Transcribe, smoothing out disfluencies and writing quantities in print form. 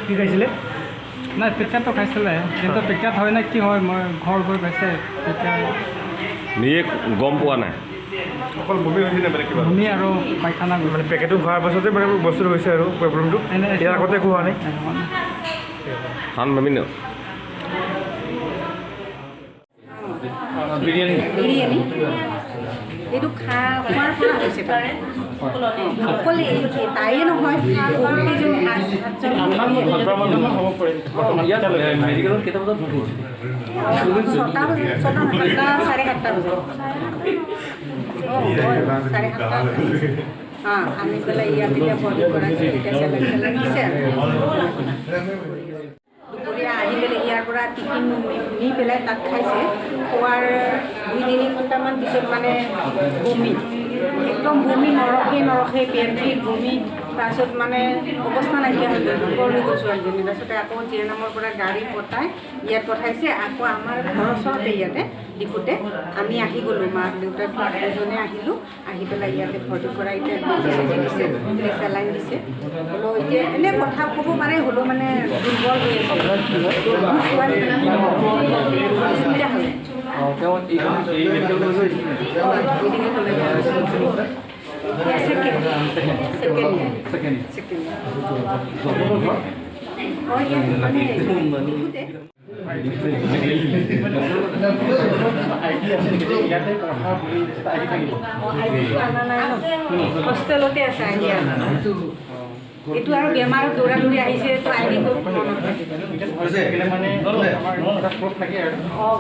কি খাইছিলে? নাই, পেকেটটো খাইছিলে, কিন্তু পেকেট হয় নে কি হয়, মই ঘৰ গৈ পাইছে তেতিয়া। নিজে গম পোৱা নাই। অকল বমি হৈছে নে বেলেগ কিবা? বমি আৰু পায়খানা। মানে পেকেটটো খোৱাৰ পাছতে মানে বস্তুটো হৈছে আৰু প্ৰব্লেমটো, ইয়াৰ আগতে একো হোৱা নাই? খান ভাবি ন। বিৰিয়ানী। বিৰিয়ানী এইটো খোৱাৰ পৰা হৈছে। অকল এই তাইয়ে নহয়, বহুত কেইজন, 7 সাতজন। 6টা বজাত, 6টা, 7টা, 7:30 বজাত। অঁ হয়, 7:30। অঁ, আনি পেলাই ইয়াত এতিয়া ভৰ্তি কৰাইছে। এতিয়া চেলাইন চেলাইন দিছে আৰু দুপৰীয়া আহি পেলাই ইয়াৰ পৰা টিফিন নি পেলাই তাত খাইছে। খোৱাৰ 2-3 ঘণ্টামান পিছত মানে বমি, একদম বমি, নৰখে নৰখে, পেট বিষ, বমি। তাৰপিছত মানে অৱস্থা নাইকিয়া হৈ গ'ল, দুৰ্বল হৈ গ'ল ছোৱালীজনী। তাৰপিছতে আকৌ জি এন এমৰ পৰা গাড়ী পঠাই ইয়াত পঠাইছে। আকৌ আমাৰ ঘৰৰ ওচৰতে ইয়াতে ডিপুতে আমি আহি গ'লোঁ, মাক দেউতাক দুজনে আহিলোঁ। আহি পেলাই ইয়াতে ভৰ্তি কৰাই এতিয়া বেজী চেজি দিছে, চেলাইন দিছে। হ'লেও এতিয়া এনেই কথা ক'ব পাৰে, হ'লেও মানে দুৰ্বল হৈ আছে। ছোৱালী স্মিতা হ'লে মেডিকেল কলেজত এতিয়া second second year, second year. অঁ, ইয়াত মানে ডিপুতে। অঁ, আইডিটো অনা নাই ন, হোষ্টেলতে আছে আইডি অনা। এইটো আৰু বেমাৰত দৌৰা দৌৰি আহিছে, তো আইডি ক'ত মনত থাকিব? অঁ।